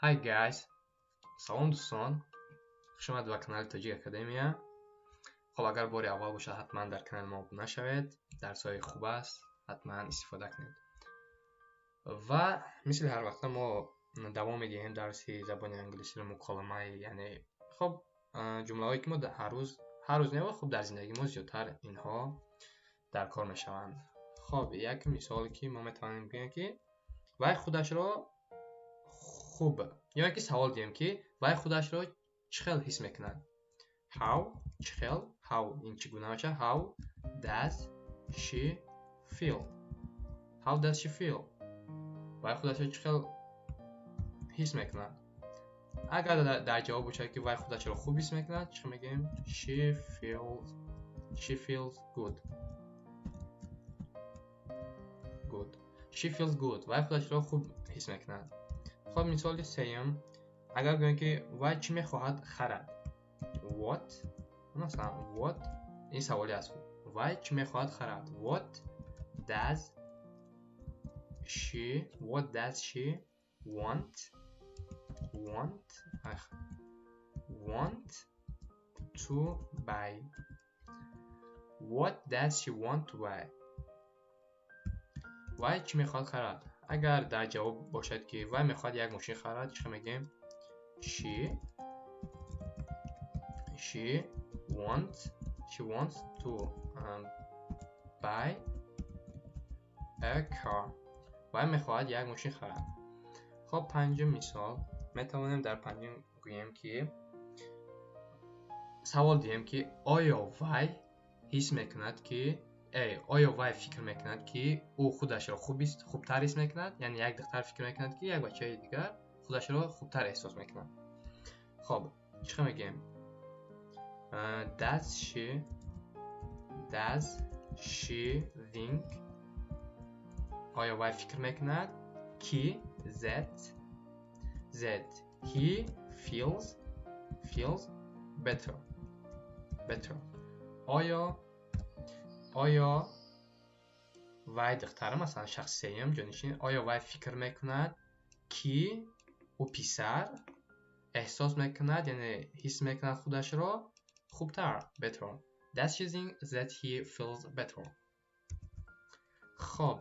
Hi guys! Салом, дӯстон! Хуш омадед ба канали Тоҷик Академия. Хоб, агар бори аввал бошад, ҳатман дар канали мо обуна шавед. Дарсҳои хуб аст, ҳатман истифода кунед. Ва мисли ҳар вақта мо давом медиҳем дарси забони англисиро, муколамаи, яъне хоб, ҷумлаҳое, ки мо ҳар рӯз, ҳар рӯз не, хуб, дар зиндагии мо зиёдтар инҳо дар кор мешаванд. Хоб, як мисоле, ки мо метавонем бигӯем, ки вай худашро хуб, ё ин ки савол диҳем, ки вай худашро чӣ хел ҳис мекунад. How, чӣ хел, how ин чӣ гуна мешавад? How does she feel? How does she feel? Вай худашро чӣ хел ҳис мекунад? Агар дар ҷавоб бошад, ки вай худашро хуб ҳис мекунад, чӣ мегӯем? She feels good. Good. She feels good. Вай худашро хуб ҳис мекунад. Хоб, мисоли сеюм, агар гӯем, ки вай чӣ мехоҳад харад. What, масалан, what, ин саволе аст. Вай чӣ мехоҳад харад? What does she want to buy? What does she want to buy? Вай чӣ мехоҳад харад? Агар дар ҷавоб бошад, ки вай мехоҳад як мошин харад, чӣ мегӯем? She wants to buy a car. Вай мехоҳад як мошин харад. Хоб, панҷум мисол, метавонем дар панҷум гӯем, ки савол диҳем, ки оё вай ҳис мекунад, ки оё вай фикр мекунад, ки ӯ худашро хубтар ҳис мекунад, яъне як духтар фикр мекунад, ки як бачаи дигар худашро хубтар эҳсос мекунад. Хоб, чӣ мегӯем? Does she think, оё вай фикр мекунад, ки that he feels better? Оё вай духтара, масалан, шахси сеюм ҷонишин, оё вай фикр мекунад, ки ӯ писар эҳсос мекунад, яъне ҳис мекунад худашро хубтар? Better. Does she think that he feels better? Хоб,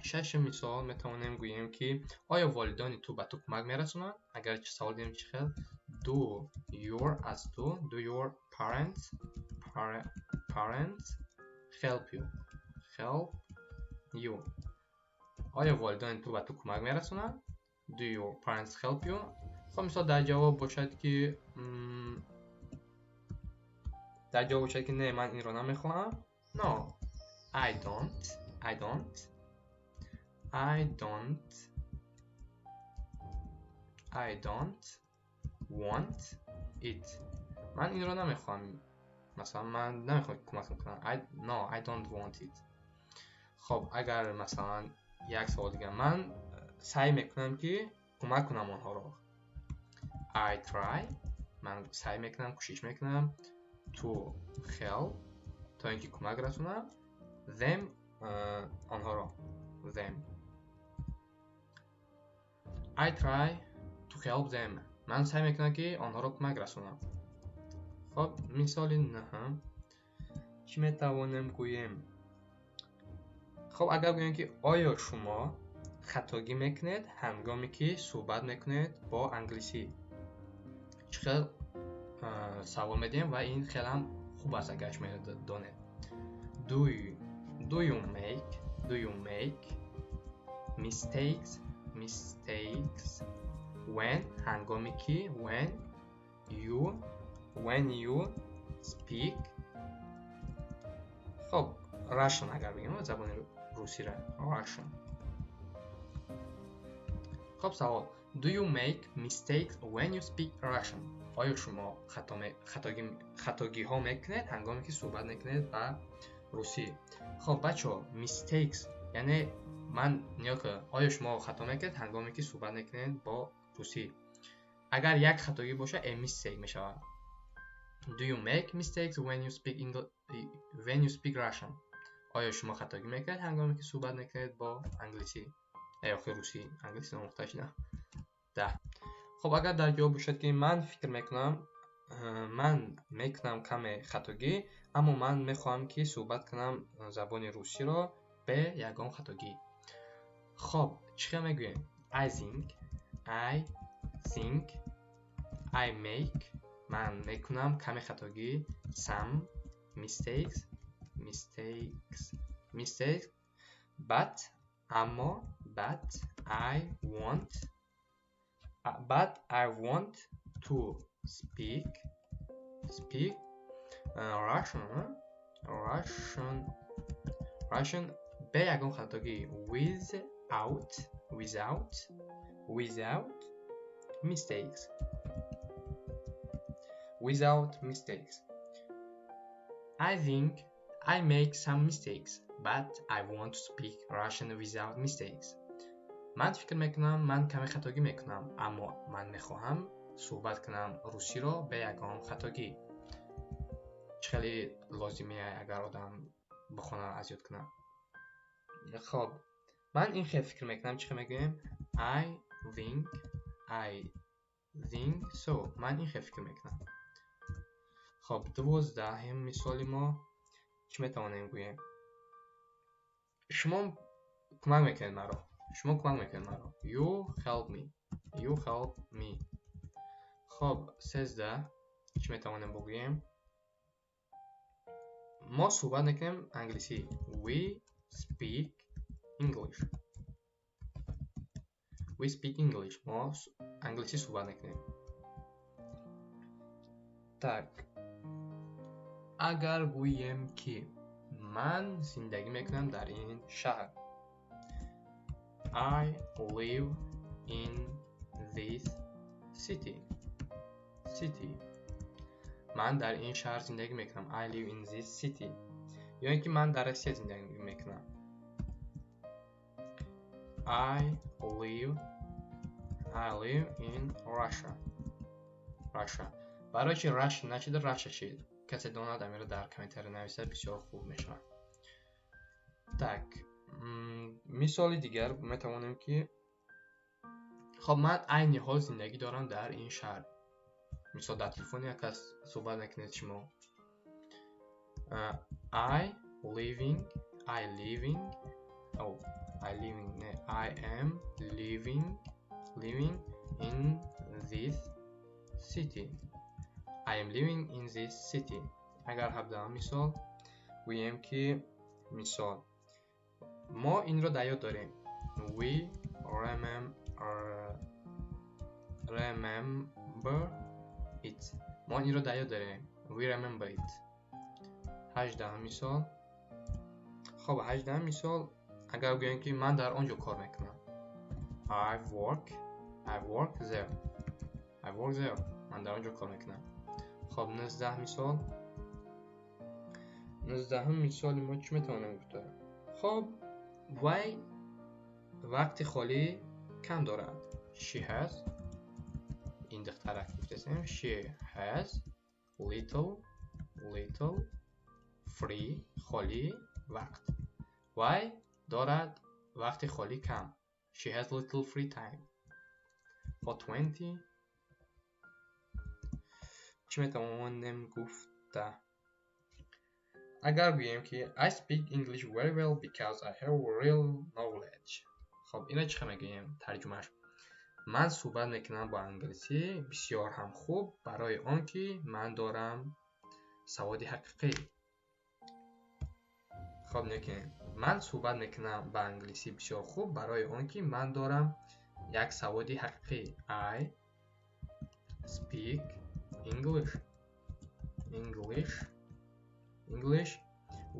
шашум мисол, метавонем гӯем, ки оё волидони ту ба ту кӯмак мерасонанд? Агар савол диҳем, чӣ хел? Do your, аз ту, do your parents help you? Оё волидони ту ба ту кӯмак мерасонанд? Do your parents help you? Хоб, мисол, дар ҷавоб бошад, ки не, ман инро намехоҳам. No, I don't want it. Ман инро намехоҳам. Масалан, ман намехоҳам кӯмак кунам. No, I don't want it. Хоб, агар масалан як савол дигар, ман саъй мекунам, ки кӯмак кунам онҳоро. I try, ман саъй мекунам, кӯшиш мекунам, to help, то ин ки кӯмак расонам, them, онҳоро, them. I try to help them. Ман саъй мекунам, ки онҳоро кӯмак расонам. Хоб, мисоли наҳум чӣ метавонем гӯем? Хоб, агар гӯем, ки оё шумо хатогӣ мекунед, ҳангоме ки суҳбат мекунед бо англисӣ, чӣ хел савол медиҳем? Ва ин хелам хуб аст, агар шумо донед. Do you make mistakes when, ҳангоме ки, when you speak, хоб, Russian, агар бигем забони русиро, Russian. Хоб, савол: Do you make mistakes when you speak Russian? Оё шумо хатогиҳо мекунед, ҳангоме ки суҳбат мекунед ба русӣ? Хоб, бачаҳо, mistakes яъне ман нигоҳ кун, оё шумо хато мекунед, ҳангоме ки суҳбат мекунед бо русӣ? Агар як хатогӣ бошад, a mistake мешавад. Do you make mistakes when you speak Russian? Оё шумо хатогӣ мекунед, ҳангоме ки суҳбат мекунед бо англисӣ, охи русӣ? Англисӣ омӯхта шуда. 10. Хоб, агар дар ҷавоб бошад, ки ман фикр мекунам, ман мекунам каме хатогӣ, аммо ман мехоҳам, ки суҳбат кунам забони русиро бе ягон хатогӣ. Хоб, чӣ хел мегӯем? I think I make, ман мекунам каме хатогӣ, some mistakes, but, аммо, but I want to speak Russian бе ягон хатогӣ, without mistakes, without mistakes. I think I make some mistakes, but I want to speak Russian without mistakes. Ман фикр мекунам, ман каме хатогӣ мекунам, аммо ман мехоҳам суҳбат кунам русиро бе ягон хатогӣ. Чӣ хеле лозимие, агар одам бихона, аз ёд кунад. Хоб, ман ин хел фикр мекунам, чӣ хел мегӯем? I think so. Ман ин хел фикр мекунам. Хоб, 12-ҳим мисоли мо чӣ метавонем гӯем? Шумо кӯмак мекунед маро. Шумо кӯмак мекунед маро. You help me. You help me. Хоб, 13 чӣ метавонем бигӯем? Мо суҳбат мекунем англисӣ. We speak English. We speak English. Мо англисӣ суҳбат мекунем. Так. Агар гӯем, ки ман зиндагӣ мекунам дар ин шаҳр. I live in this city. City. Ман дар ин шаҳр зиндагӣ мекунам. I live in this city. Ё ин ки ман дар Россия зиндагӣ мекунам. I live in Russia. Russia. Барои чи Russia нашида, Russia шид? Касе донад, амиро дар комментария нависад, бисёр хуб мешавад. Так, мисоли дигар метавонем, ки хоб, ман айни ҳол зиндагӣ дорам дар ин шаҳр. Мисол, дар телефони як кас суҳбат мекунед шумо. I living, oh, I living, не, I am living in this city. I am living in this city. Агар 17-ум мисол гӯем, ки мисол, мо инро дар ёд дорем. We remember it. Мо инро дар ёд дорем. We remember it. 18-ум мисол. Хоб, 18-ум мисол, агар гӯем, ки ман дар он ҷо кор мекунам. I work there. I work there. Ман дар он ҷо кор мекунам. Хоб, 19 мисол. 19-ум мисоли мо чӣ метавонем гуфта? Хоб, вай вақти холӣ кам дорад. She has, ин духтарак гуфтасем, she has little free, холӣ, вақт. Вай дорад вақти холӣ кам. She has little free time. For 20 чӣ метавонем гуфта? Агар гӯем, ки I speak English very well because I have real knowledge. Хоб, ина чӣ мегӯем тарҷумааш? Ман суҳбат мекунам бо англисӣ бисёр ҳам хуб, барои он ки ман дорам саводи ҳақиқӣ. Хоб, некунем. Ман суҳбат мекунам ба англисӣ бисёр хуб, барои он ки ман дорам як саводи ҳақиқӣ. I speak English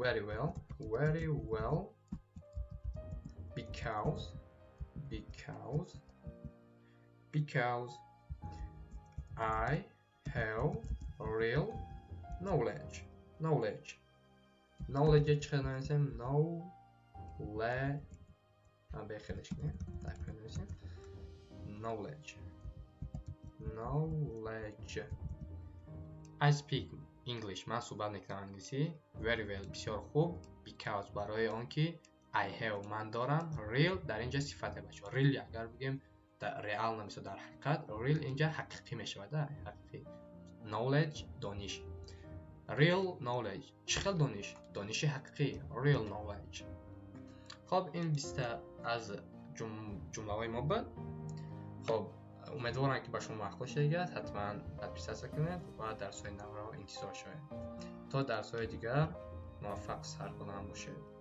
very well because I have real knowledge. Knowledge. Knowledge чӣ хел нависем? Knowledge. Бехелеш кунем. Так нависем. Knowledge. Knowledge. I speak English. Ман суҳбат мекунам англисӣ very well, бисёр хуб, because, барои он ки, I have, ман дорам, real, дар инҷа сифате, бачаҳо. Real агар бигем, Реально, мисол, дар ҳақиқат. Real инҷа ҳақиқӣ мешавад, ҳақиқӣ. Knowledge, дониш. Real knowledge, чӣ хел дониш? Дониши ҳақиқӣ, real knowledge. Хоб, ин 20-та аз ҷумлаҳои мо буд. Хоб, умедворам, ки ба шумо маъқул шудагиаст. Ҳатман подписаться кунед ва дарсҳои навро интизор шавед. То дарсҳои дигар муваффақ, сарбаланд бошед.